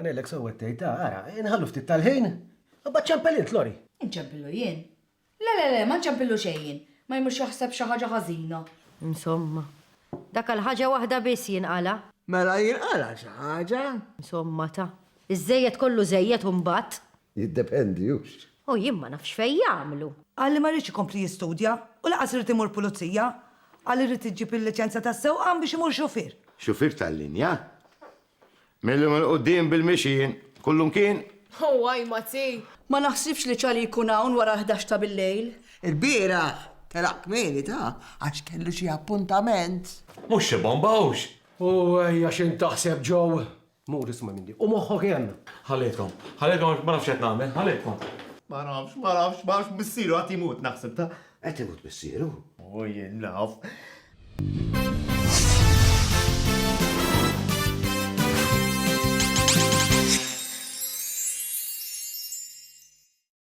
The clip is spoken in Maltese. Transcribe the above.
Ngħidlek sewwa qed tgħid, ta, ara, inħallu ftit tal-ħin, u mbagħad ċempel int, Lori. Inċempillu jien? Le, le, le, ma nċempillu xejn jien. Ma jmurx jaħseb xi ħaġa ħażina. Insomma. Dak għal ħaġa waħda biss jinqala'. Mela jinqala' xi ħaġa? Insomma ta. Iż-żejjed kollu żejjed u mbagħad. Jiddependi, hux? U jien ma nafx fejn jagħmlu. Qal li ma riedx ikompli jistudja u lanqas irid imur pulizija. Qal li ried iġib il-liċenzja tas-sewqan biex imur xufier. Xufier tal-linja? Mil-lum 'il quddiem bil-mixi jien, kullumkien. Oh, għaj, Mati! Ma naħsibx li Charlie jkun hawn wara l-ħdax ta' bil-lejl. Il-bieraħ telaq kmieni ta' għax kellu xi appuntament. Mhux xi bomba hux? U ejja x'int taħseb Joe? Mur isma' minni. U moħħok hemm. Ħallejtkom. Ħallejtkom għax ma nafx x'qed nagħmel. Ħallejtkom. Ma nafx, ma nafx, ma nafx missieru qed imut naħseb ta'. Qed imut missieru? U jien naf.